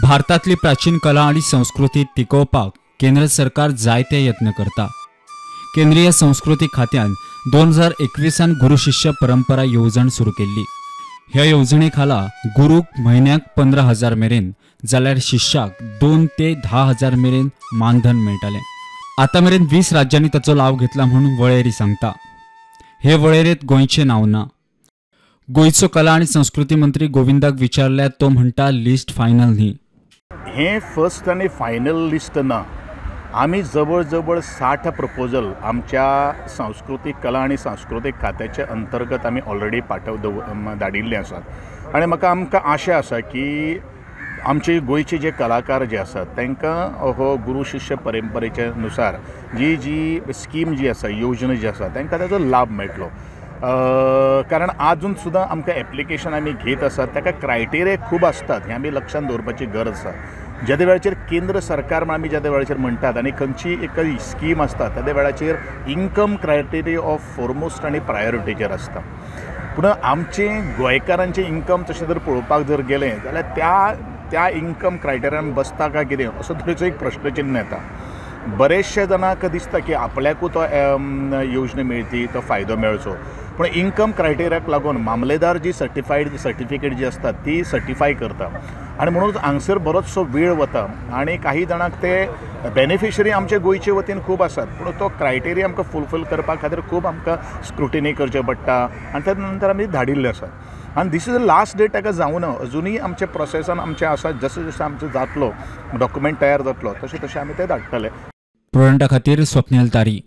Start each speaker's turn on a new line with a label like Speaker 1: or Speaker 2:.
Speaker 1: भारतांतली प्राचीन कला आनी संस्कृती टिकोवपाक केंद्र सरकार जायते यत्न करता. केंद्रीय संस्कृती खात्यान 2021 गुरु शिष्य परंपरा येवजण सुरू केल्ली. ह्या येवजणे खाला गुरूक म्हयन्याक 15,000 मेरेन जाल्यार शिष्याक 2 ते 10,000 मेरेन मानधन मेळटालें. आतां मेरेन 20 राज्यांनी ताचो लाव घेतला म्हणून वळेरी सांगता. हे वळेरेंत गोंयचें नांव ना. गोंयचो कला आनी संस्कृती मंत्री गोविंदाक विचारल्यार तो म्हणटा लिस्ट फायनल न्ही.
Speaker 2: हें फर्स्ट आनी फायनल लिस्ट ना. आमी जवळ जवळ 60 प्रपोजल आमच्या सांस्कृतीक कला आनी सांस्कृतीक खात्याच्या अंतर्गत आमी ऑलरेडी पाठव धाडिल्ले आसात आनी म्हाका आमकां आशा आसा की आमचे गोंयचे जे कलाकार जे आसात तांकां हो गुरू शिष्य परंपरेच्या नुसार जी जी स्कीम जी आसा, योजना जी आसा, तांकां ताजो लाभ मेळटलो. कारण आजून सुद्दां आमकां एप्लिकेशन आमी घेत आसात, ताका क्रायटेरिया खूब आसतात, हें आमी लक्षांत दवरपाची गरज आसा. ज्या वेळाचेर केंद्र सरकार म्हण आमी ज्या वेळाचेर म्हणटात आनी खंयची एक स्कीम आसता त्या वेळाचेर इन्कम क्रायटेरिया ऑफ फोरमोस्ट आनी प्रायोरिटीचेर आसता. पूण आमचे गोंयकारांचें इन्कम तशें जर पळोवपाक जर गेलें जाल्यार त्या त्या इन्कम क्रायटेरियान बसता काय कितें असो तरेचो एक प्रश्नचिन्ह येता. बरेचशे जाणांक दिसता की आपल्याकूय तो योजना मेळटी, तो फायदो मेळचो, पूण इन्कम क्रायटेरियाक लागून मामलेदार जी सर्टिफायड सर्टिफिकेट जी आसता ती सर्टिफाय करता आनी म्हणून हांगसर बरोचसो वेळ वता आनी काही जाणांक ते बेनिफिशरी आमचे गोंयचे वतीन खूब आसात, पूण तो क्रायटेरिया आमकां फुलफील करपा खातीर खूब आमकां स्क्रुटिनी करचें पडटा आनी त्या नंतर आमी धाडिल्ले आसात. आनी this is the last date ताका जावना, अजुनूय आमच्या प्रोसेसान आमचें आसा, जशें जशें आमचें जातलो डॉक्युमेंट तयार जातलो तशें तशें आमी तें धाडटले.
Speaker 1: प्रुडंटा खातीर स्वप्नील तारी.